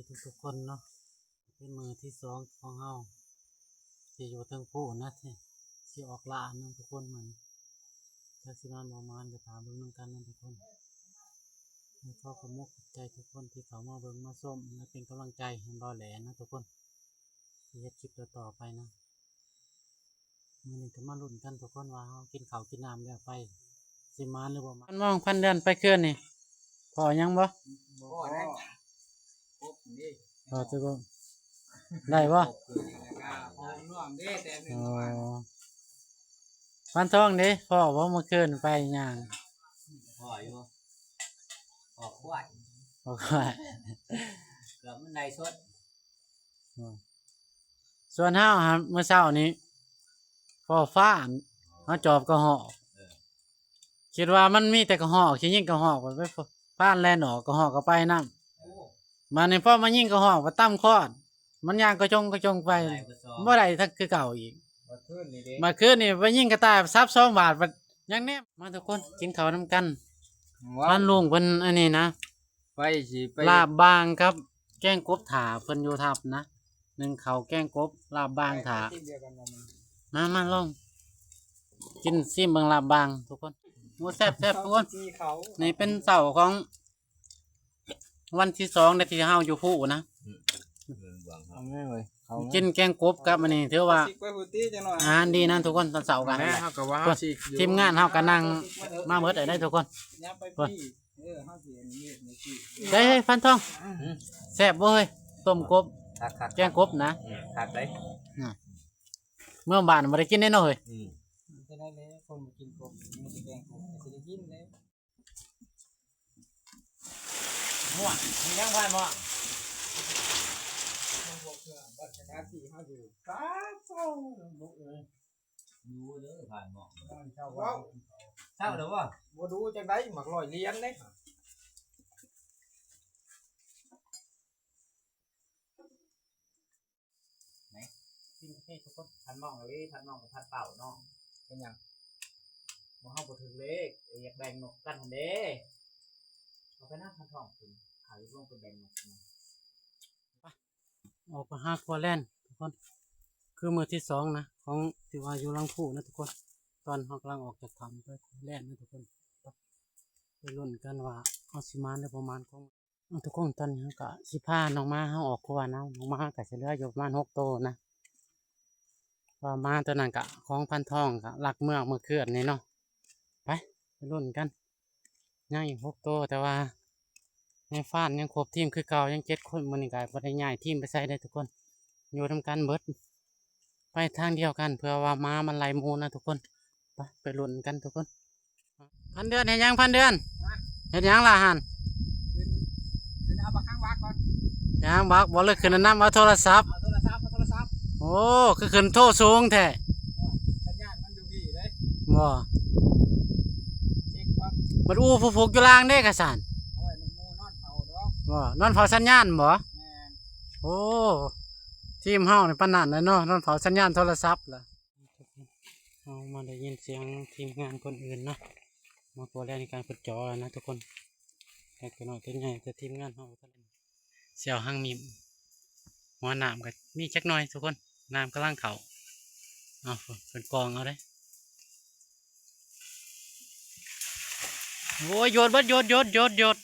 ທຸກໆຄົນເນາະ ເປັນມື້ທີສອງຂອງເຮົາທີ່ຢູ່ເທິງພູນນະ ທີ່ຊິອອກລ່ານຳທຸກຄົນ ມື້ນີ້ ຈັກຊິມານບໍ່ມານ ກໍຖ້າເບິ່ງນຳກັນນະທຸກຄົນ. ຂໍຂອບອົກຂອບໃຈທຸກຄົນທີ່ເຂົ້າມາເບິ່ງມາຊົມ ແລະ ເປັນກຳລັງໃຈໃຫ້ບ່າວແຫຼນນະທຸກຄົນ ທີ່ເຮັດຄລິບຕໍ່ໆໄປນະ. ມື້ນີ້ກໍມາລຸ້ນກັນທຸກຄົນວ່າເຮົາກິນເຂົ້າກິນນ້ຳແລ້ວໄປ ຊິໝານຫຼືບໍ່ໝານ. ພັນມອງ ພັນເດືອນ ໄປຄືນນີ້ພໍຫຍັງບໍ່? ບໍ່ໄດ້ ພໍແຕ່ກໍໄດ້ບໍ່? ພໍນວມເດ້ ແຕ່ ອໍ ພັນທອງເດ້ ພໍບໍ່ ມື້ຄືນໄປຍ່າງ? ພໍຢູ່ ພໍຄວາຍ ພໍຄວາຍ ເກືອບມັນໄດ້ສົດ. ສ່ວນເຮົາຫັ້ນ ມື້ເຊົ້ານີ້ພໍຟ້າ ເຮົາຈອບກະຮອກ ເອີ ຄິດວ່າມັນມີແຕ່ກະຮອກ ຊິຍິງກະຮອກ ໄປຟານແລ່ນອອກ ກະຮອກກໍໄປນຳ. ບາດນີ້ພໍມາຍິງກະຮອກ ໄປຕຳຄອນ ມັນຍ່າງກະຈົງກະຈົງໄປ ບໍ່ໄດ້ຄືເກົ່າອີກ. ບາດຄືນນີ້ໄປຍິງກະຕ່າຍ ສັບສອງບາດ ຍັງແນມ. ມາທຸກຄົນ ກິນເຂົ້ານຳກັນ. ທ່ານລຸງເພິ່ນອັນນີ້ນະ ໄປຊິໄປ ລາບບາງກັບແກງກົບຖ້າເພິ່ນຢູ່ທັບນະ ໜຶ້ງເຂົ້າແກງກົບ ລາບບາງຖ້າ. ມາ ມາລອງກິນ ຊີມເບິ່ງລາບບາງທຸກຄົນ. ໂອ້ ແຊບໆທຸກຄົນ. ນີ້ເປັນເຊົ້າຂອງວັນທີສອງໃນທີ່ເຮົາຢູ່ພູນນະ. ກິນແກງກົບກັບອັນນີ້ ຖືວ່າອາຫານດີນະທຸກຄົນ. ຕອນເຊົ້າກັນ ທີມງານເຮົາກໍນັ່ງມາໝົດແລ້ວທຸກຄົນ. ເອີ ເຮົາຊິອັນນີ້ໃຫ້ກິນ ໄດ້ ພັນທອງ. ແຊບບໍ່ເຮີ້ຍ ຕົ້ມກົບ ຄັກໆ ແກງກົບນະ ຄັກເດ້. ເມືອງບ້ານບໍ່ໄດ້ກິນເດ້ເນາະເຮີ້ຍ. ອືມ ເປັນໄດ້ແລ້ວ ຄົນບໍ່ກິນກົບ ມີແຕ່ແກງກົບ ກໍຊິໄດ້ກິນເດ້. ມ່ວງ ມີຫຍັງ ພັນມ່ວງ? ສະຖານທີ່ເຮົາຢູ່ ປາດໂທ້ ລູກເອີຍ. ຢູ່ເດີ ຜ່ານໝໍ້ ເຊົ້າແລ້ວບໍ່? ບໍ່ດູຈັ່ງໃດ ໝາກຮ້ອຍຫຼຽນເດ້. ກິນເຂົ້າກັບພັນໝອງເລີຍ ພັນໝອງກັບພັນເປົ້າເນາະ. ເປັນຫຍັງ? ໝູ່ເຮົາບໍ່ຖືກເລກ ຢາກແບ່ງນົກກັນຫັ້ນເດ້. ເອົາໄປນະ ພັນທອງ ເອົາລົງໄປແບ່ງນົກນະ. ອອກໄປຫາຂົວແລ່ນທຸກຄົນ ຄືມື້ທີສອງນະ ຂອງທີ່ວ່າຢູ່ຫຼັງພູນນະທຸກຄົນ. ຕອນເຮົາກຳລັງອອກຈາກຖ້ຳໄປຂົວແລ່ນນະທຸກຄົນ ໄປລຸ້ນກັນວ່າເຮົາຊິໝານຫຼືບໍ່ໝານຂອງ ເອົາ ທຸກຄົນ ຕອນນີ້ເຮົາກະຊິພານ້ອງໝາເຮົາອອກຄົວນະ. ນ້ອງໝາກະຊິເຫຼືອຢູ່ປະມານຫົກໂຕນະ ເພາະວ່າໝາໂຕນັ້ນກະຂອງພັນທອງ ກະລັກເມືອເມື່ອຄືນນີ້ເນາະ. ໄປ ໄປລຸ້ນກັນ ຍັງອີກຫົກໂຕ ແຕ່ວ່າໃນຟານຍັງຄົບທີມຄືເກົ່າ ຍັງເຈັດຄົນ. ມື້ນີ້ກະບໍ່ໄດ້ຍ້າຍທີມໄປໃສເດ້ທຸກຄົນ ຢູ່ນຳກັນເບິດ ໄປທາງດຽວກັນ ເພື່ອວ່າໝາມັນໄລ່ໝູນະທຸກຄົນ. ໄປ ໄປລຸ້ນກັນທຸກຄົນ. ພັນເດືອນ ເຮັດຫຍັງ ພັນເດືອນ? ຮະ? ເຮັດຫຍັງລະຫັ້ນ? ຂຶ້ນ ຂຶ້ນເອົາບັກຫາງບັກກ່ອນ. ຫາງບັກບໍ່ ຫຼືຂຶ້ນນຳເອົາໂທລະສັບ? ເອົາໂທລະສັບ ເອົາໂທລະສັບ. ໂອ້ ຄືຂຶ້ນໂທສູງແທ້? ໂອ້ຍ ສັນຍານມັນຢູ່ພີ້ເດ້. ບໍ່ ເຊັກກ່ອນ. ບັດອູ້ຜູ້ຜູກຢູ່ລ່າງເດ້ກະຊັ້ນ? ໂອ້ຍ ມັນໝູນອນເຝົ້າດອກ. ບໍ່ ນອນເຝົ້າສັນຍານບໍ່? ແມ່ນ. ໂອ້ ທີມເຮົານີ້ປານນັ້ນແຫຼະເນາະ ນອນເຝົ້າສັນຍານໂທລະສັບລະ. ເຮົາມາໄດ້ຍິນສຽງທີມງານຄົນອື່ນເນາະ ມາຂົວແລ່ນກັນ ເພິ່ນເຈາະແລ້ວນະທຸກຄົນ. ແຕ່ນ້ອຍແຕ່ໃຫຍ່ ແຕ່ທີມງານເຮົາ ສ່ຽວຫາງມີ້ມ ຫົວນ້ຳກໍມີຈັກໜ່ອຍທຸກຄົນ ນ້ຳກຳລັງເຂົ້າ. ເອົາ ເພິ່ນກອງເອົາເດ້. ໂອ້ຍ ໂຍນເບິດ ໂຍນ ໂຍນ ໂຍນ ໂຍນ.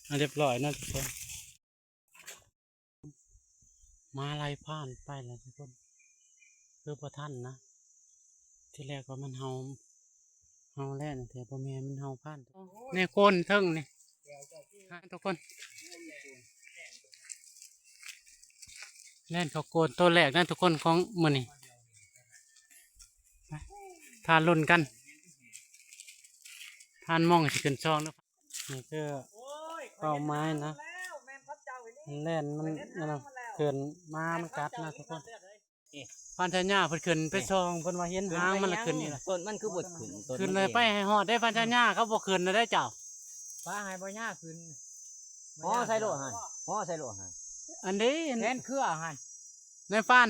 ເອົາ ຮຽບຮ້ອຍນະທຸກຄົນ. ໝາໄລ່ພານໄປແລ້ວທຸກຄົນ ຄືບໍ່ທັນນະ. ທີແລກວ່າມັນເຫົ່າ ເຫົ່າແລ້ວ ແຕ່ບໍ່ແມ່ນ ມັນເຫົ່າພານ. ນີ້ໂກນເທິງນີ້ ທຸກຄົນ ແລ່ນເຂົ້າໂກນໂຕແລກນະທຸກຄົນ ຂອງມື້ນີ້. ໄປ ຖ້າລຸ້ນກັນ ພານມອງຊິຂຶ້ນຊ່ອງເດີ. ນີ້ຄືເປົ້າໝາຍນະ ແລ່ນມັນອັນນັ້ນ ຂຶ້ນມາມັນກັດນະທຸກຄົນ. ພັນທະຍາເພິ່ນຂຶ້ນໄປສ່ອງ ເພິ່ນວ່າເຫັນຫາງມັນລະຂຶ້ນນີ້ລະ. ຕົ້ນມັນຄືບໍ່ຂຶ້ນ ຕົ້ນ ຂຶ້ນເລີຍໄປໃຫ້ຮອດເດ້ ພັນທະຍາ. ເຂົາບໍ່ຂຶ້ນນະເດ້ເຈົ້າ ປາໃຫ້ບໍ່ຍາຂຶ້ນ. ຫໍ່ໃສ່ໂລດຫັ້ນ ຫໍ່ໃສ່ໂລດຫັ້ນ. ອັນນີ້ແທນເຄືອຫັ້ນ ໃນຟານ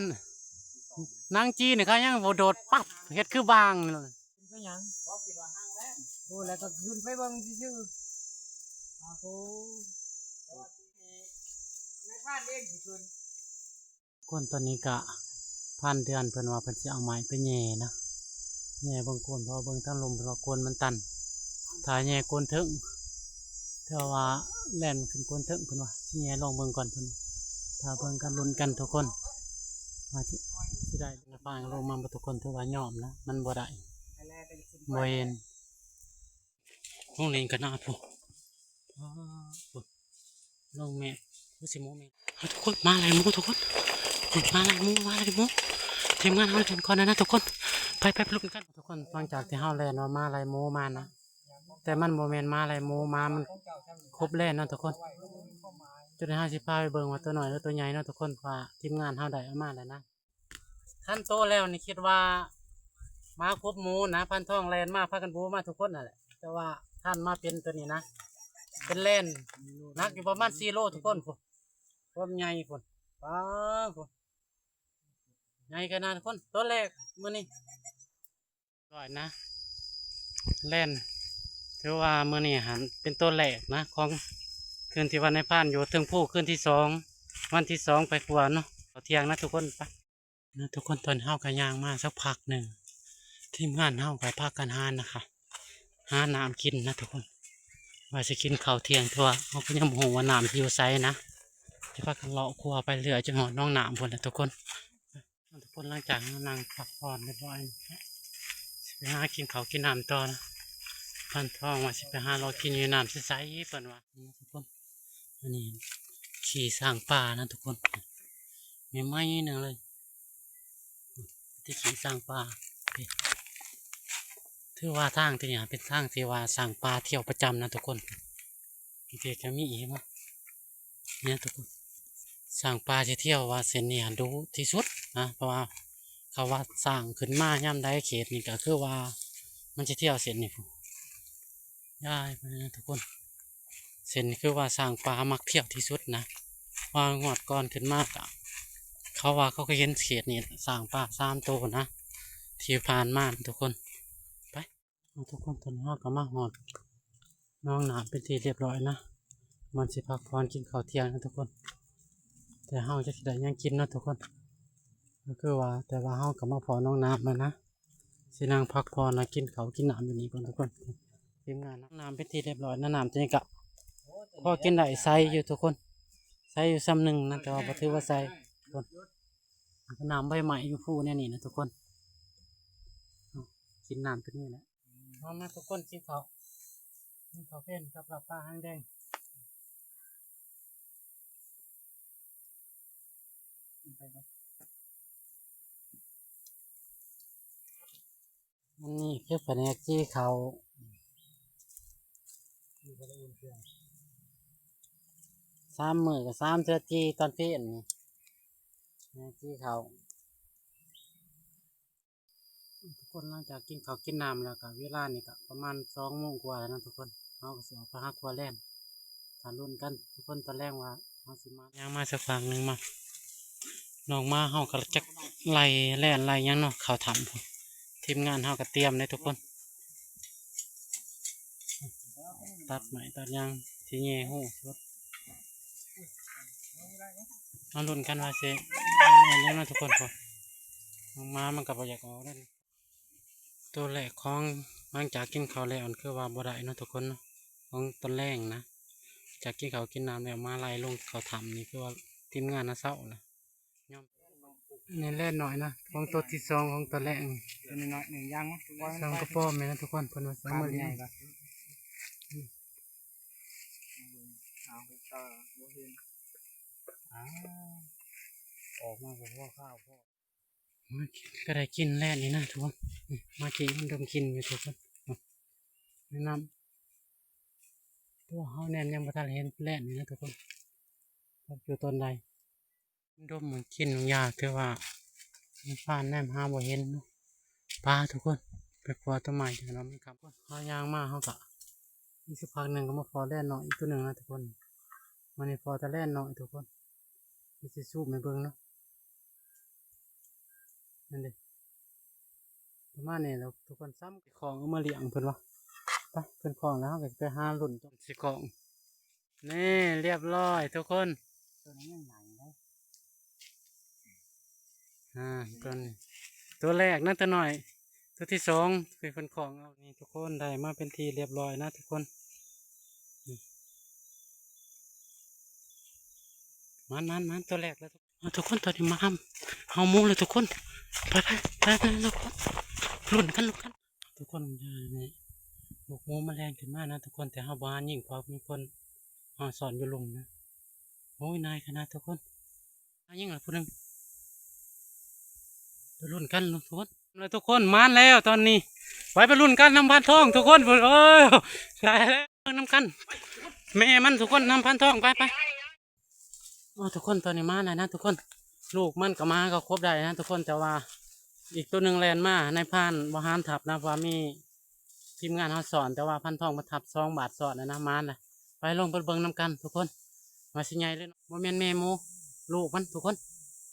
ນາງຈີນນີ້ ເຂົາຍັງບໍ່ໂດດປັບ ເຮັດຄືບາງນີ້. ເປັນຫຍັງ? ໂອ້ ແລ້ວກໍຂຶ້ນໄປເບິ່ງຊື່ໆ. ອາໂຕ. ນເອງຊິຂຶ້ນ. ຄົນຕອນນີ້ກະ ພານເດືອນເພິ່ນວ່າເພິ່ນຊິເອົາໄມ້ໄປແຫຍ່ນະ ແຫຍ່ເບິ່ງໂກນ ເພາະວ່າເບິ່ງທາງລຸ່ມເພິ່ນວ່າໂກນມັນຕັນ ຖ້າແຫຍ່ໂກນເທິງ ເທື່ອວ່າແລ່ນຂຶ້ນໂກນເທິງ ເພິ່ນວ່າຊິແຫຍ່ລອງເບິ່ງກ່ອນ ເພິ່ນ ຖ້າເບິ່ງກັນ ລຸ້ນກັນທຸກຄົນ ວ່າຊິ ຊິໄດ້ ຟ້າລົງມາບໍ່ທຸກຄົນ ຖືວ່າຍອມນະ ມັນບໍ່ໄດ້ ບໍ່ເຫັນ. ໂຮງເລັງກະໜ້າພຸ້ນ ພຸ້ນ ໂຮງແມ່ ຄືຊິໂມແມ່ ເອົາທຸກຄົນ ມາໄລ່ໝູທຸກຄົນ ມາໄລ່ໝູ ມາໄລ່ໝູ ທີມງານເຮົາເດີນກ່ອນນະທຸກຄົນ ໄປ ໄປ ໄປລຸ້ນກັນທຸກຄົນ. ຫຼັງຈາກທີ່ເຮົາແລ່ນວ່າມາໄລ່ໝູມານະ ແຕ່ມັນບໍ່ແມ່ນມາໄລ່ໝູ ມາມັນຄົບແລ່ນເນາະທຸກຄົນ ຈຸດນີ້ເຮົາຊິພາໄປເບິ່ງວ່າຕົວນ້ອຍຫຼືຕົວໃຫຍ່ເນາະທຸກຄົນ ວ່າທີມງານເຮົາໄດ້ເອົາມາແລ້ວນະ. ທັນໂຕແລ້ວນີ້ຄິດວ່າມາຄົບໝູນະ ພັນທອງແລ່ນມາພາກັນໂບມາທຸກຄົນນັ້ນແຫຼະ ແຕ່ວ່າທັນມາເປັນຕົວນີ້ນະ ເປັນແລ່ນໜັກຢູ່ປະມານສີ່ໂລທຸກຄົນ ພຸ້ນ ຄວາມໃຫຍ່ພຸ້ນ ປາດ ພຸ້ນ ໃຫຍ່ຂະໜາດທຸກຄົນ ຕົວແລກມື້ນີ້ ຮ້ອຍນະ ແລ່ນ ຖືວ່າມື້ນີ້ຫັ້ນເປັນຕົວແລກນະ ຂອງຄືນທີ່ວ່ານາຍພານຢູ່ເທິງພູ ຄືນທີສອງ ວັນທີສອງໄປກວ່າເນາະ ເຂົ້າທ່ຽງນະທຸກຄົນ ໄປ ນະທຸກຄົນ ຕອນເຮົາກໍຍ່າງມາສັກພັກໜຶ່ງ ທີມງານເຮົາກໍພາກັນຫານະຄະ ຫານ້ຳກິນນະທຸກຄົນ ວ່າຊິກິນເຂົ້າທ່ຽງ ແຕ່ວ່າເຮົາກໍຍັງບໍ່ຮູ້ວ່ານ້ຳຊິຢູ່ໃສນະ ຈະພາກັນເລາະຄົວໄປເລື້ອຍ ຈົນຮອດໜອງນ້ຳພຸ້ນແຫຼະທຸກຄົນ. ທຸກຄົນ ຫຼັງຈາກເຮົານັ່ງພັກຜ່ອນຮຽບຮ້ອຍ ຊິໄປຫາກິນເຂົ້າກິນນ້ຳຕໍ່ນະ ພັນທອງວ່າຊິໄປຫາເລາະກິນຢູ່ນ້ຳໃສໆ ເພິ່ນວ່າ ນີ້ນະທຸກຄົນ ອັນນີ້ຂີ້ຊ້າງປ່ານະທຸກຄົນ ໃໝ່ໆ ໜຶ່ງເລີຍ ທີ່ຂີ້ຊ້າງປ່າ ນີ້ ຖືວ່າທາງທີ່ນີ້ເປັນທາງທີ່ວ່າຊ້າງປ່າທ່ຽວປະຈຳນະທຸກຄົນ ທີ່ຈະມີອີກເນາະ ນີ້ນະທຸກຄົນ ຊ້າງປ່າຊິທ່ຽວວ່າເສັ້ນນີ້ຫັ້ນດຸທີ່ສຸດນະ ເພາະວ່າເຂົາວ່າຊ້າງຂຶ້ນມາຍາມໃດເຂດນີ້ ກໍຄືວ່າມັນຊິທ່ຽວເສັ້ນນີ້ພຸ້ນ ຍ້າຍໄປນະທຸກຄົນ ເສັ້ນນີ້ຄືວ່າຊ້າງປ່າມັກທ່ຽວທີ່ສຸດນະ ວ່າງວດກ່ອນຂຶ້ນມາກະ ເຂົາວ່າເຂົາກໍເຫັນເຂດນີ້ຊ້າງປ່າສາມໂຕນະ ທີ່ຜ່ານມານະທຸກຄົນ ໄປ ເອົາ ທຸກຄົນ ຕອນນີ້ເຮົາກໍມາຮອດໜອງນ້ຳເປັນທີ່ຮຽບຮ້ອຍນະ ບ່ອນຊິພັກຜ່ອນກິນເຂົ້າທ່ຽງນະທຸກຄົນ ແຕ່ເຮົາຈັກຊິໄດ້ຫຍັງກິນເນາະທຸກຄົນ ກໍຄືວ່າ ແຕ່ວ່າເຮົາກໍມາພໍ້ໜອງນ້ຳແລ້ວນະ ຊິນັ່ງພັກຜ່ອນ ແລະ ກິນເຂົ້າກິນນ້ຳຢູ່ນີ້ກ່ອນທຸກຄົນ ທີມງານ ນ້ຳເປັນທີ່ຮຽບຮ້ອຍນະ ນ້ຳຕົວນີ້ກະພໍກິນໄດ້ ໃສຢູ່ທຸກຄົນ ໃສຢູ່ຊ່ຳໜຶ່ງນະ ແຕ່ວ່າບໍ່ຖືວ່າໃສ ທຸກຄົນ ນ້ຳໃບໄມ້ຢູ່ພູແນວນີ້ນະທຸກຄົນ ກິນນ້ຳຕົວນີ້ແຫຼະ ມາ ມາທຸກຄົນ ກິນເຂົ້າ ກິນເຂົ້າເພນກັບລາບປາຫາງແດງ ອັນນີ້ຄືພະແນກຈີ່ເຂົ້າ ສາມມື້ກໍສາມເທື່ອຈີ່ຕອນເພນ ພະແນກຈີ່ເຂົ້າ. ທຸກຄົນ ຫຼັງຈາກກິນເຂົ້າກິນນ້ຳແລ້ວ ກໍເວລານີ້ກໍປະມານສອງໂມງກວ່າແລ້ວນະທຸກຄົນ ເຮົາກໍຊິອອກໄປຫາຄົວແລ່ນ ຖ້າລຸ້ນກັນທຸກຄົນ ຕອນແລງວ່າເຮົາຊິມາ ຍ່າງມາສັກພັກໜຶ່ງ ມາ ນ້ອງໝາເຮົາກໍຈັກໄລ່ແລ່ນໄລ່ຫຍັງເນາະ ເຂົ້າຖ້ຳ ທີມງານເຮົາກໍຕຽມເດ້ທຸກຄົນ ຕັດໄມ້ຕັດຫຍັງ ຊິແຍ່ຮູສົດ ມາລຸ້ນກັນວ່າຊິແມ່ນຫຍັງເນາະທຸກຄົນ ເພາະນ້ອງໝາມັນກໍບໍ່ຢາກອອກເດ້. ໂຕແລກຂອງ ຫຼັງຈາກກິນເຂົ້າແລ້ວ ອັນຄືວ່າບໍ່ໄດ້ເນາະທຸກຄົນເນາະ ຂອງຕອນແລງນະ ຈາກກິນເຂົ້າກິນນ້ຳແລ້ວ ມາໄລ່ລົງເຂົ້າຖ້ຳນີ້ ຄືວ່າທີມງານນະເຊົາລະ ຍອມ ນີ້ແລ່ນໜ້ອຍນະ ຂອງໂຕທີສອງຂອງຕອນແລງ ຕົວນ້ອຍໆ ໜຶ່ງຢ່າງ ສອງກະປອມແມ່ນນະທຸກຄົນ ເພິ່ນວ່າຊິເອົາມາລ້ຽງ ເອົາໄປຕໍ່ ບໍ່ເຫັນ ອ້າວ ອອກມາບໍ່ພໍຄາວພໍ ມາກໍໄດ້ກິນແລ່ນນີ້ນະທຸກຄົນ ມາກິນ ມັນດົມກິ່ນຢູ່ທຸກຄົນ ແນະນຳ ໂອ້ ເຮົາແນມຍັງບໍ່ທັນເຫັນແລ່ນນີ້ນະທຸກຄົນ ວ່າຢູ່ຕົນໃດ ມັນດົມກິ່ນຢາ ຖືວ່າມີຟານແນມຫາບໍ່ເຫັນເນາະ ໄປທຸກຄົນ ໄປຂົວຕົ້ນໄມ້ ເຮົາຍັງມາ ເຮົາກະ ອີກສັກພັກໜຶ່ງກໍມາພໍ້ແລ່ນນ້ອຍອີກຕົວໜຶ່ງນະທຸກຄົນ ມື້ນີ້ພໍ້ແຕ່ແລ່ນນ້ອຍທຸກຄົນ ຊິຊູມໃຫ້ເບິ່ງເນາະ ນັ້ນເດ້ ປະມານນີ້ແຫຼະທຸກຄົນ ຊ້ຳຂອງເອົາມາລ້ຽງເພິ່ນວ່າ ໄປ ເພິ່ນຂອງແລ້ວ ເຮົາກໍຊິໄປຫາລຸ້ນ ຊິຂອງ ນີ້ ຮຽບຮ້ອຍທຸກຄົນ ຕົວນີ້ຍັງໃຫຍ່ ອ່າ ຕົວນີ້ ຕົວແລກນະ ຕົວນ້ອຍ ຕົວທີສອງ ຄືເພິ່ນຂອງເອົານີ້ ທຸກຄົນ ໄດ້ມາເປັນທີ່ຮຽບຮ້ອຍນະ ທຸກຄົນ ນີ້ ມານໆໆ ຕົວແລກແລ້ວ ອ່າ ທຸກຄົນ ຕອນນີ້ມາຫາເຮົາໝູແລ້ວ ທຸກຄົນ ໄປໆໆໆ ທຸກຄົນ ລຸ້ນກັນ ລຸ້ນກັນ ທຸກຄົນ ນີ້ ລູກໝູມັນແລ່ນຂຶ້ນມານະ ທຸກຄົນ ແຕ່ເຮົາບໍ່ຫາຍິງ ເພາະມີຄົນ ເຮົາຊ່ອນຢູ່ລຸ່ມນະ ໂອ້ຍ ນາຍຂະໜາດ ທຸກຄົນ ຫາຍິງລະຜູ້ໜຶ່ງ ໄປລຸ້ນກັນ ທຸກຄົນ ແລ້ວ ທຸກຄົນ ມານແລ້ວຕອນນີ້ ໄປ ໄປລຸ້ນກັນນຳພານທອງ ທຸກຄົນ ເບິ່ງ ໂອ້ຍ ຕາຍແລ້ວ ເບິ່ງນຳກັນ ແມ່ມັນ ທຸກຄົນ ນຳພານທອງ ໄປໆ ໂອ້ ທຸກຄົນ ຕອນນີ້ມາແລ້ວນະ ທຸກຄົນ ລູກມັນກໍມາ ກໍຄົບໄດ້ນະ ທຸກຄົນ ແຕ່ວ່າອີກຕົວໜຶ່ງແລ່ນມາ ນາຍພານບໍ່ຫານທັບນະ ເພາະວ່າມີທີມງານເຮົາຊ່ອນ ແຕ່ວ່າພານທອງມາທັບສອງບາດຊ້ອນແລ້ວນະ ມາແລ້ວ ໄປ ລົງໄປເບິ່ງນຳກັນ ທຸກຄົນ ວ່າຊິໃຫຍ່ຫຼືນ້ອຍ ບໍ່ແມ່ນແມ່ໝູ ລູກມັນ ທຸກຄົນ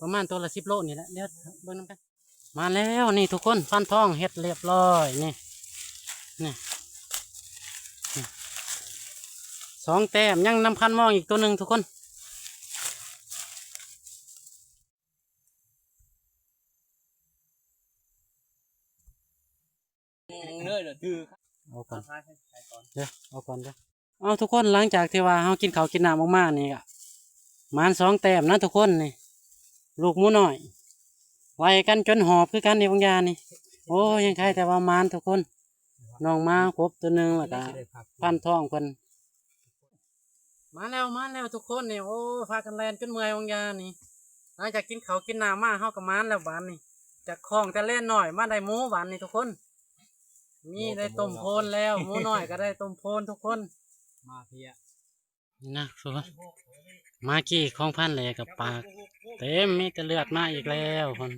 ປະມານຕົວລະສິບໂລນີ້ແຫຼະ ດຽວເບິ່ງນຳກັນ ມາແລ້ວນີ້ ທຸກຄົນ ພານທອງເຮັດຮຽບຮ້ອຍ ນີ້ ນີ້ ນີ້ ສອງແຕ້ມ ຍັງນຳຄັນມອງອີກຕົວໜຶ່ງ ທຸກຄົນ ເລີຍລະ ຖືກ ເອົາກ່ອນ ເອົາກ່ອນເດີ ເອົາ ທຸກຄົນ ຫຼັງຈາກທີ່ວ່າເຮົາກິນເຂົ້າກິນນ້ຳອອກມານີ້ກະ ໝານສອງແຕ້ມນະ ທຸກຄົນ ນີ້ ລູກໝູນ້ອຍ ໄລ່ກັນຈົນຫອບຄືກັນນີ້ ບາງຢ່ານີ້ ໂອ້ຍ ຍັງໄຄແຕ່ວ່າໝານ ທຸກຄົນ ນ້ອງໝາກົບຕົວໜຶ່ງ ແລ້ວກະພານທອງເພິ່ນ ມາແລ້ວ ມາແລ້ວ ທຸກຄົນ ນີ້ ໂອ້ຍ ພາກັນແລ່ນຈົນເມື່ອຍ ບາງຢ່ານີ້ ຫຼັງຈາກກິນເຂົ້າກິນນ້ຳມາ ເຮົາກໍໝານແລ້ວບາດນີ້ ຈາກຂອງແຕ່ແລ່ນນ້ອຍ ມາໄດ້ໝູບາດນີ້ ທຸກຄົນ ມີໄດ້ຕົ້ມໂພນແລ້ວ ໝູນ້ອຍກໍໄດ້ຕົ້ມໂພນ ທຸກຄົນ ມາເພຍ ນີ້ນະ ທຸກຄົນ ມາກີ້ຂອງພັນແຫຼກະປາກເຕັມ ມີແຕ່ເລືອດ ມາອີກແລ້ວພຸ້ນ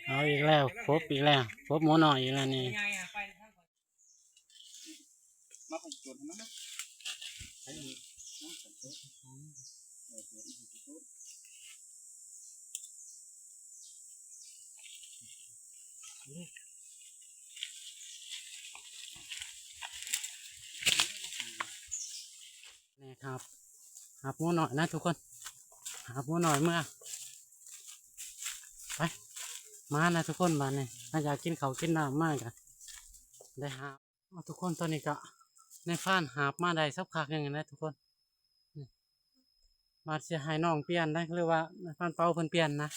ເອົາອີກແລ້ວ ກົບອີກແລ້ວ ກົບໝູນ້ອຍອີກແລ້ວນີ້ ນີ້ ຫາບ ຫາບໝູນ້ອຍນະ ທຸກຄົນ ຫາບໝູນ້ອຍເມືອ ໄປ ມານະ ທຸກຄົນ ບາດນີ້ ຫຼັງຈາກກິນເຂົ້າກິນນ້ຳມາກະໄດ້ຫາບ ເອົາ ທຸກຄົນ ຕອນນີ້ກະນາຍພານຫາບມາໄດ້ສັກພັກໜຶ່ງແລ້ວ ທຸກຄົນ ນີ້ ບາດຊິໃຫ້ນ້ອງປ່ຽນໄດ໋ ຫຼືວ່ານາຍພານເປົາເພິ່ນປ່ຽນນະ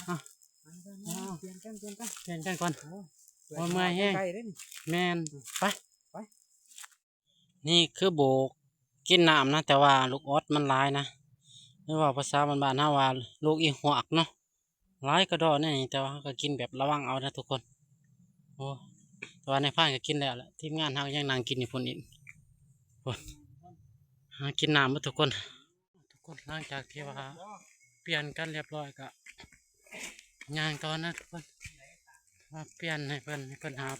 ເອົາ ປ່ຽນກັນ ປ່ຽນກັນ ປ່ຽນກັນກ່ອນ ໂອ້ຍ ໂອ້ຍ ເມື່ອຍແຮງ ໄກເດ້ນີ້ ແມ່ນ ໄປ ໄປ ນີ້ຄືໂບກກິນນ້ຳນະ ແຕ່ວ່າລູກອອດມັນຫຼາຍນະ ຫຼືວ່າພາສາບ້ານໆເຮົາວ່າລູກອີຫວກເນາະ ຫຼາຍກະດໍແນວນີ້ ແຕ່ວ່າເຮົາກໍກິນແບບລະວັງເອົານະທຸກຄົນ. ໂອ້ ແຕ່ວ່ານາຍພານກໍກິນແລ້ວລະ ທີມງານເຮົາກໍຍັງນັ່ງກິນຢູ່ພຸ້ນອີກ ພຸ້ນ ຫາກິນນ້ຳເບິດທຸກຄົນ. ທຸກຄົນ ຫຼັງຈາກທີ່ວ່າປ່ຽນກັນລຽບຮ້ອຍກໍຍ່າງຕໍ່ນະທຸກຄົນ ມາປ່ຽນໃຫ້ເພິ່ນ ໃຫ້ເພິ່ນຫາບ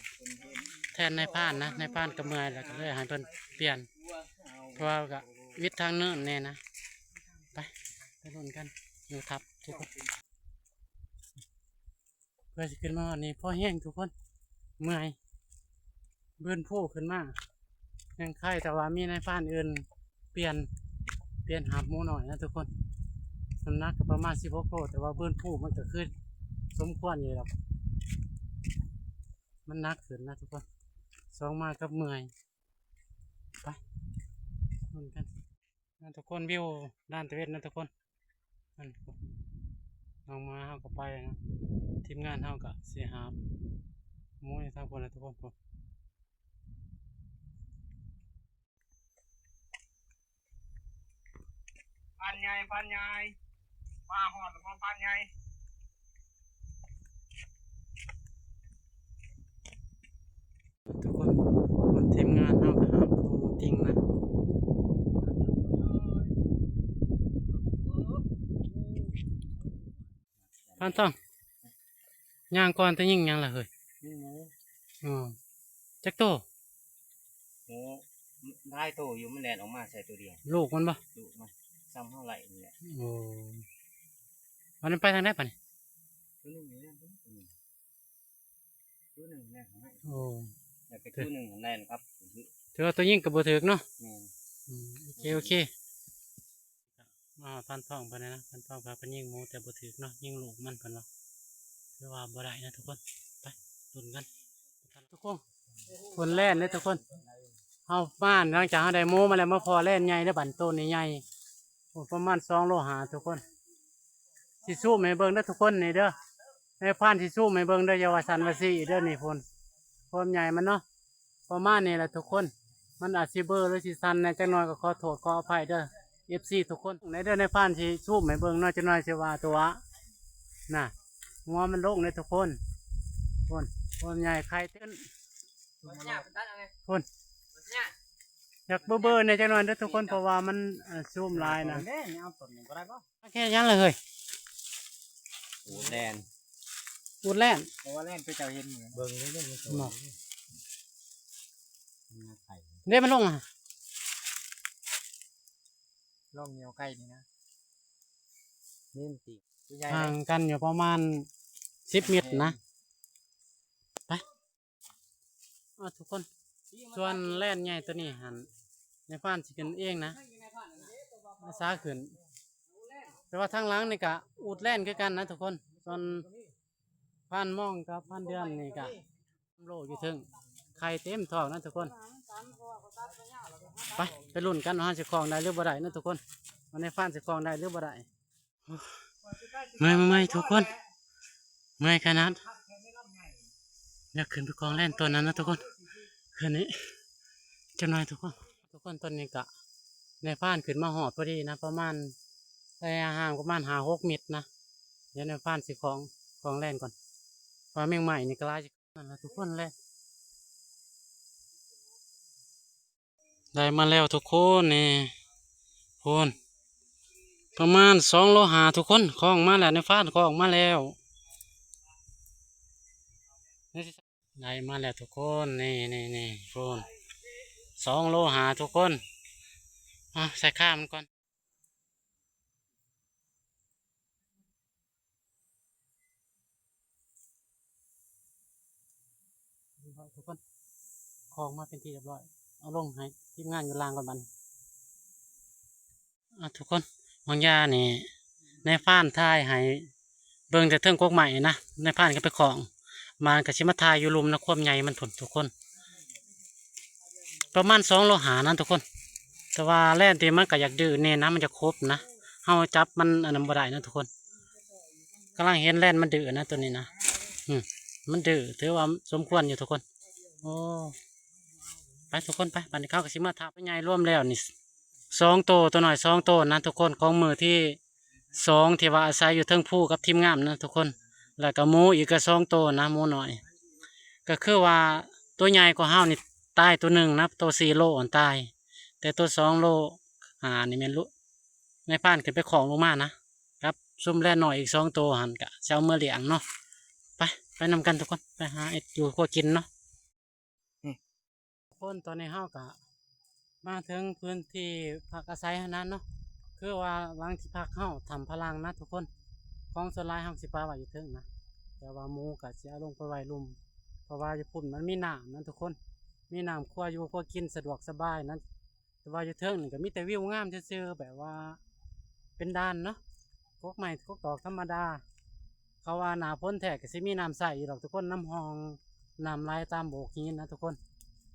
ແທນນາຍພານນະ ນາຍພານກໍເມື່ອຍແລ້ວ ກໍເລີຍໃຫ້ເພິ່ນປ່ຽນ ເພາະວ່າກໍວິດທາງເນີນແດ່ນະ. ໄປ ໄປລຸ້ນກັນຢູ່ທັບທຸກຄົນ ເພື່ອຊິຂຶ້ນມາຮອດນີ້ພໍແຮງທຸກຄົນ ເມື່ອຍ ບືນພູຂຶ້ນມາ ຍັງໄຄແຕ່ວ່າມີນາຍພານອື່ນປ່ຽນ ປ່ຽນຫາບໝູນ້ອຍນະທຸກຄົນ. ນ້ຳໜັກກໍປະມານສິບຫົກໂລ ແຕ່ວ່າບືນພູມັນກໍຄືສົມຄວນຢູ່ດອກ ມັນໜັກຂຶ້ນນະທຸກຄົນ. ສອງມາກັບເມື່ອຍ ໄປລຸ້ນກັນ. ນະທຸກຄົນ ວິວດ້ານຕາເວັນນະທຸກຄົນ ນັ້ນ ນ້ອງໝາເຮົາກໍໄປນະ ທີມງານເຮົາກໍຊິຫາບໝູຢູ່ທາງພຸ້ນນະທຸກຄົນ. ພານໃຫຍ່ ພານໃຫຍ່ ມາຮອດແລ້ວບໍ່ ພານໃຫຍ່? ທຸກຄົນ ຄົນທີມງານເຮົາກໍຫາບໝູຕິ່ງນະ ພານທອງ ຍ່າງກ່ອນ ແຕ່ຍິງຫຍັງລະເຮີ້ຍ? ຍິງໝູ. ອໍ ຈັກໂຕ? ໝູຫຼາຍໂຕຢູ່ ມັນແລ່ນອອກມາໃສ່ໂຕດຽວ ລູກມັນບໍ່? ລູກມັນ ຊ່ຳເຮົາໄລ່ນີ້ແຫຼະ. ໂອ້ ມັນໄປທາງໃດບາດນີ້? ໂຕໜຶ່ງນີ້ ໂຕໜຶ່ງ ໂຕໜຶ່ງແລ່ນເຂົ້າມາ. ໂອ້ ແລ້ວກໍໂຕໜຶ່ງແລ່ນກັບ ຖືວ່າໂຕຍິງກໍບໍ່ຖືກເນາະ. ແມ່ນ ອືມ ໂອເຄ ໂອເຄ. ມາຮອດພານທອງເພິ່ນນະ ພານທອງວ່າເພິ່ນຍິງໝູແຕ່ບໍ່ຖືກເນາະ ຍິງລູກມັນເພິ່ນວ່າ. ຫຼືວ່າບໍ່ໄດ້ນະທຸກຄົນ. ໄປລຸ້ນກັນທຸກຄົນ. ຄົນແລ່ນເດ້ທຸກຄົນ. ເຮົາມາ ຫຼັງຈາກເຮົາໄດ້ໝູມາແລ້ວ ມາພໍ້ແລ່ນໃຫຍ່ເດ້ ບັດໂຕນີ້ໃຫຍ່. ໂອ້ ປະມານສອງໂລຫ້າທຸກຄົນ. ຊິຊູມໃຫ້ເບິ່ງເດີທຸກຄົນນີ້ເດີ. ນາຍພານຊິຊູມໃຫ້ເບິ່ງເດີ ຢ່າວ່າຊັ້ນວ່າຊີ້ເດີ. ນີ້ພຸ້ນ ຄວາມໃຫຍ່ມັນເນາະ ປະມານນີ້ແຫຼະທຸກຄົນ. ມັນອາດຊິເບີ ຫຼື ຊິສັ່ນແດ່ຈັກໜ້ອຍ ກໍຂໍໂທດຂໍອະໄພເດີ ເອັຟຊີ ທຸກຄົນ. ໃນເດີ ນາຍພານຊິຊູມໃຫ້ເບິ່ງເນາະ ຈັກໜ້ອຍຊິວ່າຕົວະນະ ຫົວມັນລົງເດ້ທຸກຄົນ. ພຸ້ນ ຄວາມໃຫຍ່ໄຂ່ຕື່ນ ພຸ້ນ ຢາກເບີໆແດ່ຈັກໜ້ອຍເດີທຸກຄົນ ເພາະວ່າມັນ ເອີ ຊູມຫຼາຍນະ. ເອົາຕົ້ນນີ້ບໍ່ໄດ້ບໍ່? ແຄ່ຫຍັງລະເຮີ້ຍ? ອູດແລ່ນ ອູດແລ່ນ. ເພາະວ່າແລ່ນໄປເຈົ້າເຫັນມື້ ເບິ່ງເດ້ ເບິ່ງເດ້ ເນາະ ເດ້ ມັນລົງ ອ່ະ ລອງໜຽວໄກ່ນີ້ນະ ນີ້ມັນຕິ ຄືໃຫຍ່ ຫ່າງກັນຢູ່ປະມານສິບເມັດນະ. ໄປ ອ່າ ທຸກຄົນ ສ່ວນແລ່ນໃຫຍ່ຕົວນີ້ຫັ້ນ ນາຍພານຊິຂຶ້ນເອງນະ ອາສາຂຶ້ນ. ແຕ່ວ່າທາງຫຼັງນີ້ກະອູດແລ່ນຄືກັນນະທຸກຄົນ. ສ່ວນພານມອງກັບພານເດືອນນີ້ກະໂລຢູ່ເທິງ ໄຂ່ເຕັມທ້ອງນະທຸກຄົນ. ໄປ ໄປລຸ້ນກັນວ່າເຮົາຊິຄອງໄດ້ຫຼືບໍ່ໄດ້ນະທຸກຄົນ ວ່ານາຍພານຊິຄອງໄດ້ຫຼືບໍ່ໄດ້. ເມື່ອຍ ເມື່ອຍ ເມື່ອຍທຸກຄົນ ເມື່ອຍຂະໜາດ. ຢາກຂຶ້ນໄປຄອງແລ່ນຕົວນັ້ນນະທຸກຄົນ ຂຶ້ນນີ້ຈັກໜ້ອຍທຸກຄົນ. ທຸກຄົນ ຕອນນີ້ກະນາຍພານຂຶ້ນມາຮອດພໍດີນະ ປະມານໄລຍະຫ່າງປະມານຫ້າຫົກເມັດນະ. ດຽວນາຍພານຊິຄອງ ຄອງແລ່ນກ່ອນ ເພາະວ່າແມງໄມ້ນີ້ກະຫຼາຍ ນັ້ນລະທຸກຄົນແຫຼະ ໄດ້ມາແລ້ວທຸກຄົນ. ນີ້ພຸ້ນ ປະມານສອງໂລຫ້າທຸກຄົນ ຄອງມາແລ້ວ ນາຍພານຄອງມາແລ້ວ ໄດ້ມາແລ້ວທຸກຄົນ. ນີ້ໆໆ ພຸ້ນ ສອງໂລຫ້າທຸກຄົນ. ອ່າ ໃສ່ຄາມັນກ່ອນ. ທຸກຄົນ ຄອງມາເປັນທີ່ຮຽບຮ້ອຍ ເອົາລົງໃຫ້ທີມງານຢູ່ລ່າງກ່ອນບັດນີ້. ອ່າ ທຸກຄົນ ບາງຢ່ານີ້ ນາຍພານຖ່າຍໃຫ້ເບິ່ງແຕ່ເທິງກົກໄມ້ນະ ນາຍພານກໍໄປຄອງ ມາກໍຊິມາຖ່າຍຢູ່ລຸ່ມນະ ຄວາມໃຫຍ່ມັນພຸ້ນທຸກຄົນ. ປະມານສອງໂລຫ້ານະທຸກຄົນ ແຕ່ວ່າແລ່ນທີ່ມັນກໍຢາກດື້ແດ່ນະ ມັນຢາກຄົບນະ ເຮົາຈັບມັນອັນນັ້ນບໍ່ໄດ້ນະທຸກຄົນ. ກຳລັງເຫັນແລ່ນມັນດື້ນະ ຕົວນີ້ນະ ອືມ ມັນດື້ ຖືວ່າສົມຄວນຢູ່ທຸກຄົນ. ໂອ້ ໄປທຸກຄົນໄປ ບັດນີ້ເຮົາກໍຊິມາຖາມໃຫຍ່ ລວມແລ້ວນີ້ສອງໂຕ ຕົວນ້ອຍສອງໂຕນະທຸກຄົນ ຂອງມື້ທີ ສອງ ທີ່ວ່າອາໄສຢູ່ເທິງພູກັບທີມງານນະທຸກຄົນ ແລ້ວກໍໝູອີກກໍສອງໂຕນະ ໝູນ້ອຍ. ກໍຄືວ່າຕົວໃຫຍ່ກວ່າເຮົານີ້ຕາຍຕົວໜຶ່ງນະ ໂຕສີ່ໂລຫັ້ນຕາຍ ແຕ່ໂຕສອງໂລຫ້ານີ້ແມ່ນລຸ ນາຍພານຂຶ້ນໄປຄອງລົງມານະ ກັບຊຸມແລນ້ອຍອີກສອງໂຕຫັ້ນ ກະຊິເອົາເມືອລ້ຽງເນາະ. ໄປ ໄປນຳກັນທຸກຄົນ ໄປຫາເຮັດຢູ່ຄົວກິນເນາະ. ນີ້ ຄົນ ຕອນນີ້ເຮົາກະມາເຖິງພື້ນທີ່ພັກອາໄສຫັ້ນນະເນາະ ຄືວ່າຫຼັງທີ່ພັກເຮົາຖ້ຳພະລັງນະທຸກຄົນ. ຂອງສ່ວນຫຼາຍເຮົາຊິປະໄວ້ຢູ່ເທິງນະ ແຕ່ວ່າໝູກະຊິເອົາລົງໄປໄວ້ລຸ່ມ ເພາະວ່າຢູ່ພຸ້ນມັນມີນ້ຳນະທຸກຄົນ ມີນ້ຳຄົວຢູ່ຄົວກິນສະດວກສະບາຍນະ. ແຕ່ວ່າຢູ່ເທິງນີ້ກໍມີແຕ່ວິວງາມຊື່ໆ ແບບວ່າເປັນດ່ານເນາະ ກົກໄມ້ກົກຕອກທຳມະດາ. ເຂົາວ່າໜ້າຝົນແທ້ກໍຊິມີນ້ຳໃຊ້ຢູ່ດອກທຸກຄົນ ນ້ຳຮ່ອງ ນ້ຳໄຫຼຕາມໂບກຫີນນະທຸກຄົນ.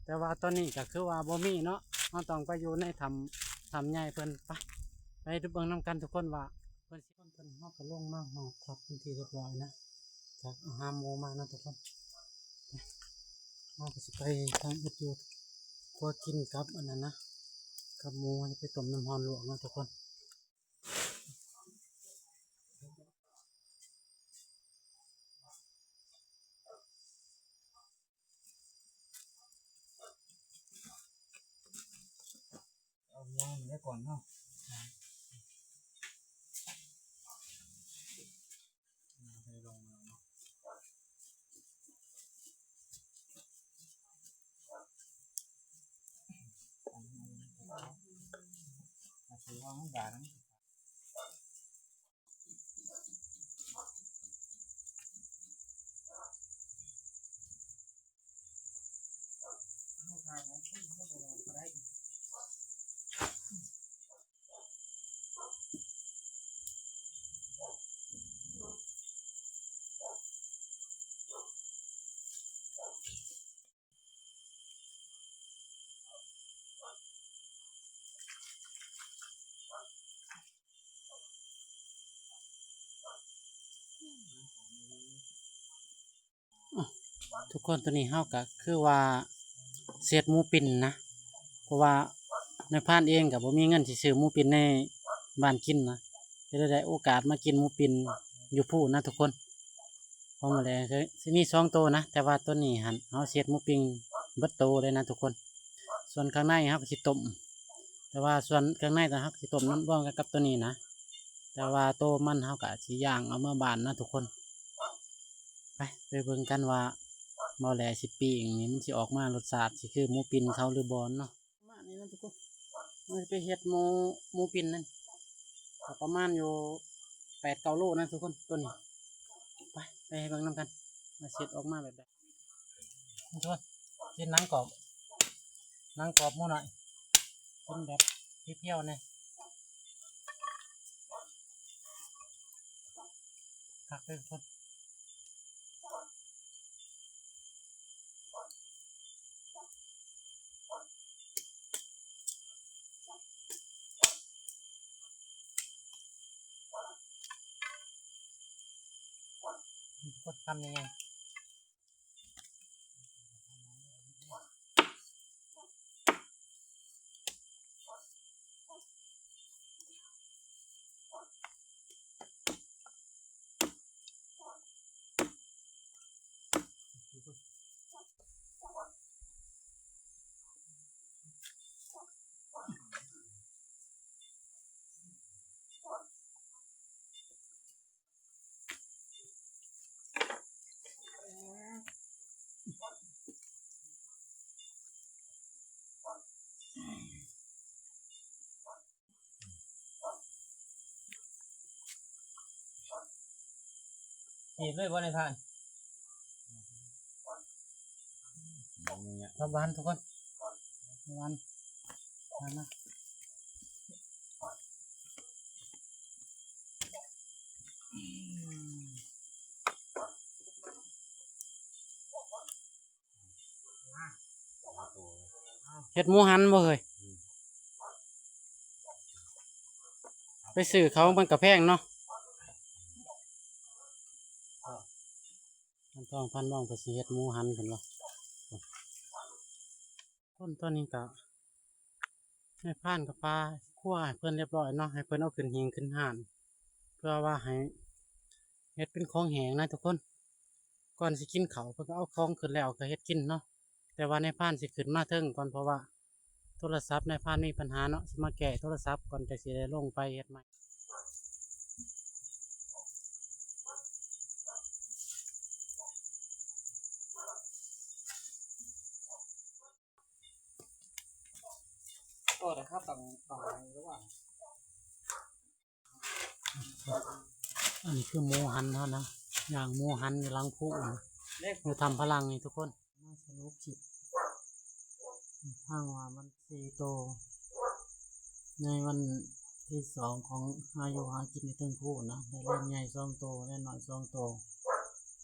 ແຕ່ວ່າຕອນນີ້ກໍຄືວ່າບໍ່ມີເນາະ ເຮົາຕ້ອງໄປຢູ່ໃນຖ້ຳ ຖ້ຳໃຫຍ່ເພິ່ນ. ໄປ ໄປເບິ່ງນຳກັນທຸກຄົນວ່າເພິ່ນຊິ ເພິ່ນ ເຮົາກໍລົງມາຮອດຖ້ຳເປັນທີ່ຮຽບຮ້ອຍນະ ຈາກຫາໝູມານະທຸກຄົນ. ເຮົາກໍຊິໄປທາງເຮັດຢູ່ຄົວກິນກັບອັນນັ້ນນະ ກັບໝູ ເຮົາຈະໄປຕົ້ມນ້ຳຮ້ອນລວກນະທຸກຄົນ. ເອົາຫຍ້ານີ້ໄວ້ກ່ອນເນາະ ເອົາໄວ້ລົງມາເນາະ ເອົາໃສ່ວ່າມັນບາດນະ. ທຸກຄົນ ຕອນນີ້ເຮົາກໍຄືວ່າຊິເຮັດໝູປິ່ນນະ ເພາະວ່ານາຍພານເອງກໍບໍ່ມີເງິນຊິຊື້ໝູປິ່ນໃນບ້ານກິນນະ ກໍເລີຍໄດ້ໂອກາດມາກິນໝູປິ່ນຢູ່ພູນນະທຸກຄົນ. ຂອງມື້ແລງຊິມີສອງໂຕນະ ແຕ່ວ່າຕອນນີ້ຫັ້ນເຮົາຊິເຮັດໝູປີ້ງເບິດໂຕເລີຍນະທຸກຄົນ. ສ່ວນເຄື່ອງໃນເຮົາກໍຊິຕົ້ມ ແຕ່ວ່າສ່ວນເຄື່ອງໃນເຮົາກໍຊິຕົ້ມນຳ ລວມກັນກັບໂຕນີ້ນະ ແຕ່ວ່າໂຕມັນເຮົາກໍຊິຍ່າງເອົາເມືອບ້ານນະທຸກຄົນ. ໄປ ໄປເບິ່ງກັນວ່າໝໍແຫຼຊິປີ້ງນີ້ ມັນຊິອອກມາລົດຊາດຊິຄືໝູປິ່ນເຂົາຫຼືບໍ່ເນາະ. ປະມານນີ້ນະທຸກຄົນ ເຮົາຊິໄປເຮັດໝູ ໝູປີ້ນນັ້ນ ກໍປະມານຢູ່ແປດເກົ້າໂລນະທຸກຄົນ ໂຕນີ້. ໄປ ໄປເບິ່ງນຳກັນວ່າຊິເຮັດອອກມາແບບໃດ. ນີ້ທຸກຄົນ ຊິເຮັດໜັງກອບ ໜັງກອບໝູໜ້ອຍ ເປັນແບບພຽວໆແດ່ ຄັກເດີທຸກຄົນ. ກົດຄຳຍັງໄງ? ສີບເລີຍບໍ່ນາຍພານ? ຫວານທຸກຄົນ ຫວານ ຫວານນະ. ເຮັດໝູຫັນບໍ່ເຮີ້ຍ? ໄປຊື້ເຂົາມັນກະແພງເນາະ. ທ່ານທອງ ທ່ານມອງ ເພິ່ນຊິເຮັດໝູຫັນເພິ່ນວ່າ. ຄົນຕອນນີ້ກະ ນາຍພານກໍປາຄົວໃຫ້ເພິ່ນຮຽບຮ້ອຍເນາະ ໃຫ້ເພິ່ນເອົາຂຶ້ນຫີງຂຶ້ນຮ້ານ ເພື່ອວ່າໃຫ້ເຮັດເປັນຂອງແຫ້ງນະທຸກຄົນ. ກ່ອນຊິກິນເຂົ້າ ເພິ່ນກໍເອົາຂອງຂຶ້ນແລ້ວກໍເຮັດກິນເນາະ. ແຕ່ວ່ານາຍພານຊິຂຶ້ນມາເທິງກ່ອນ ເພາະວ່າໂທລະສັບນາຍພານມີບັນຫາເນາະ ຊິມາແກ້ໂທລະສັບກ່ອນ ຈັ່ງຊິໄດ້ລົງໄປເຮັດໃໝ່. ໂອ້ ແຕ່ເຮົາຕ້ອງ ຕ້ອງໃຫ້ລະວັງ. ອັນນີ້ຄືໝູຫັນເຮົານະ ຍ່າງໝູຫັນຢູ່ຫຼັງພູນະ ຢູ່ຖ້ຳພະລັງນີ້ທຸກຄົນ. ມາສະຫຼຸບຄລິບ ຟັງວ່າມັນສີ່ໂຕ ໃນວັນທີສອງຂອງຫາຢູ່ຫາກິນຢູ່ເທິງພູນນະ ໄດ້ແລນໃຫຍ່ສອງໂຕ ແລນນ້ອຍສອງໂຕ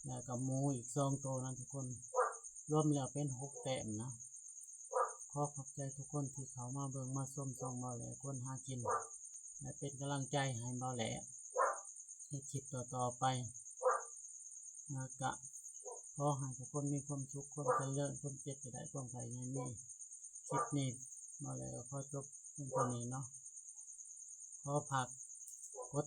ແລ້ວກໍໝູອີກສອງໂຕນັ້ນທຸກຄົນ ລວມແລ້ວເປັນຫົກແຕ້ມນະ. ຂໍຂອບໃຈທຸກຄົນທີ່ເຂົ້າມາເບິ່ງມາຊົມຊ່ອງເບົາແຫຼຄົນຫາກິນ ແລະ ເປັນກຳລັງໃຈໃຫ້ເບົາແຫຼເຮັດຄລິບຕໍ່ໆໄປ ແລ້ວກະຂໍໃຫ້ທຸກຄົນມີຄວາມສຸກ ຄວາມຈະເລີນ ຄວາມເຈັບຢ່າໄດ້ ຄວາມໄຂ້ຢ່າມີ. ຄລິບນີ້ເບົາແຫຼກໍຂໍຈົບພຽງເທົ່ານີ້ເນາະ. ຂໍຝາກກົດ